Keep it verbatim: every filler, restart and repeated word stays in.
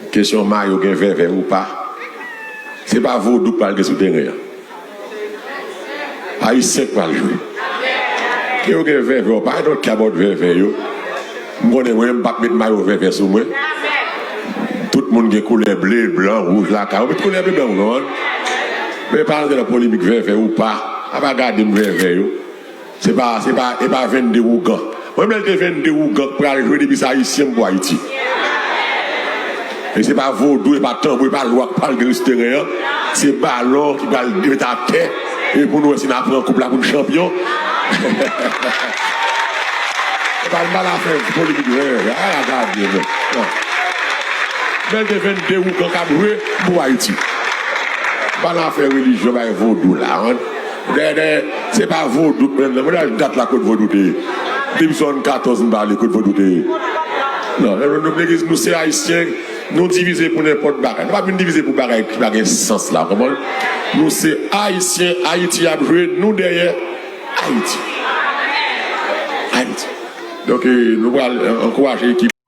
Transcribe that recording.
Kesyon mayo gen vèvè ou pa, se pa vodou k pral gen sou teren an. Ayisyen k pral jwe. Ke yo gen vèvè ou pa, I don't care about vèvè yo. M konnen mwen, m p ap met mayo vèvè sou mwen. Tout moun gen koulè ble, blan, wouj lakay yo. Met koulè ble, blan, wouj, non? Men pa rantre nan polemik vèvè ou pa. A pa gade m vèvè yo. Se pa, se pa, e pa vennde ougan. Mwen menm lè l te vennde ougan k pral jwe depi se Ayisyen m pou Ayiti. E se pa vodou, e pa tanbou, e pa lwa k pral gen sou teren an. Se balon ki pral met atè. E pou nou wè si n a pran koup la pou n chanpyon. E pa, m pa nan afè polemik, a, gade, non. Non. Lè l te vennde ougan k ap jwe, m pou Ayiti. M pa nan afè relijyon, bay vodou la, an. Dèyè, dèyè, se pa vodou k menm nan. Mwen, dat la, kot vodou te ye? Depi swasannkatorz, m pale, kot vodou te ye? Non, nou, nou, legliz, nou se Ayisyen, nou divize pou nenpòt bagay. Nou pa vin divize pou bagay ki pa gen sans la, w konprann? Nou se Ayisyen, Ayiti ap jwe, nou dèyè Ayiti. Ayiti. Donk, eh, nou pral, eh, ankouraje ekip.